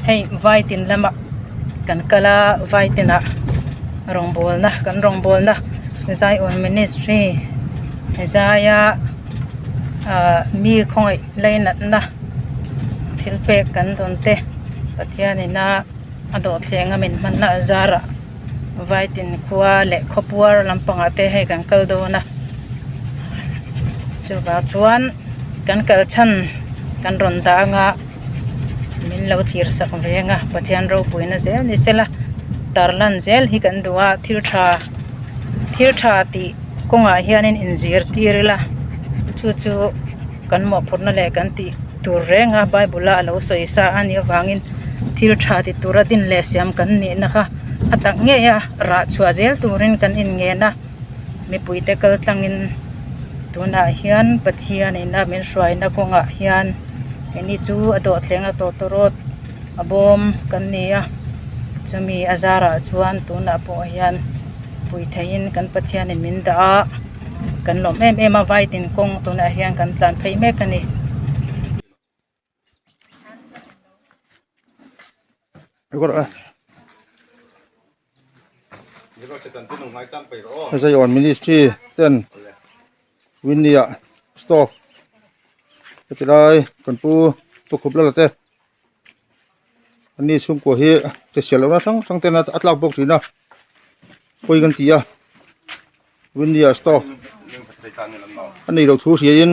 Hei vaitin lamah kan kal a vaitinah rawngbawlna kan rawngbawlna Zion Ministry zaia ah mi khawngaih lainatna thil pek kan dawn te Pathianin a a dawhthleng a min hmanna a zarah vaitin khua leh khawpuar lampangah te hei kan kal dawn a chuvang chuan kan kal chhan kan rawn dah anga min lo thlir sak ve anga Pathian ropuina zel ni sela tarlan zel hi kan duh a thil tha thil tha tih kawngah hianin inzirtir ila chu chu kan mawhphurhna leh kan tih tur reng a bible a alo sawi sa a nih avangin thil tha ti tura din leh siam kan nihna kha a tak ngei a rah chhuah zel turin kan inngen a mipuite kal tlangin tunah hian Pathianin a min hruaina kawngah hian keini chu a dawhthleng a tawtawrawt a bawm kan ni a chumi a zarah chuan tunah pawh hian pui theiin kan Pathianin min dah a. Kan lawm em em a vaitin kawng tunah hian kan tlan phei mek a ni. Zion Ministry ten Winnie-ah stove heti lai kan pu tukhup la la te Ani chhungkua hi che sial lohna hrang hrang ten a tlak bawk thin a pawi kan ti a Windia stove a nei loh thu hriain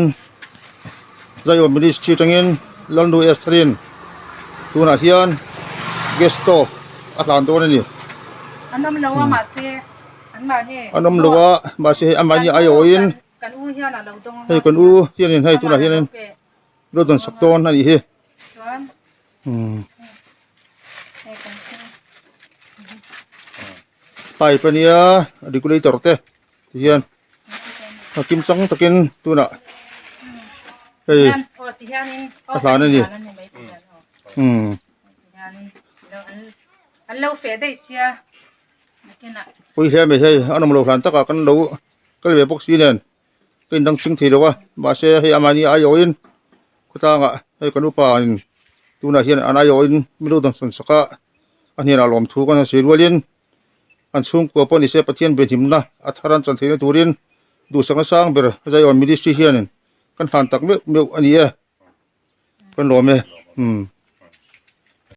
Zion Ministry atangin Lalnu Esther-in tunah hian gas stove a hlan dawn a ni. An awm lo a mahse an mahni An awm lo a mahse hei amahni aiawhin kan u hian a lo dawng hei kan u hianin hei tunah hianin Lo dawn sak dawn a nih hi. Umm. Pipe a nia regulator te ti hian a kim chang takin tunah hei a hlan a ni. Umm. Pui hle mai hei a nawm lo hlan takah kan lo kal ve bawk si nen. Ka indang ching thei lo a, mahse hei amahni aiawhin khawtlangah hei kan upa in tunah hian an aiawhin milu dang sawn sak a, a hnenah lawmthu kan han sawi rualin an chhungkua pawh nise Pathian biahlimna a thar an chan theihna turin duhsakna sang ber Zion Ministry hianin kan hlan tak meuh meuh a ni e, kan lawm e. Umm.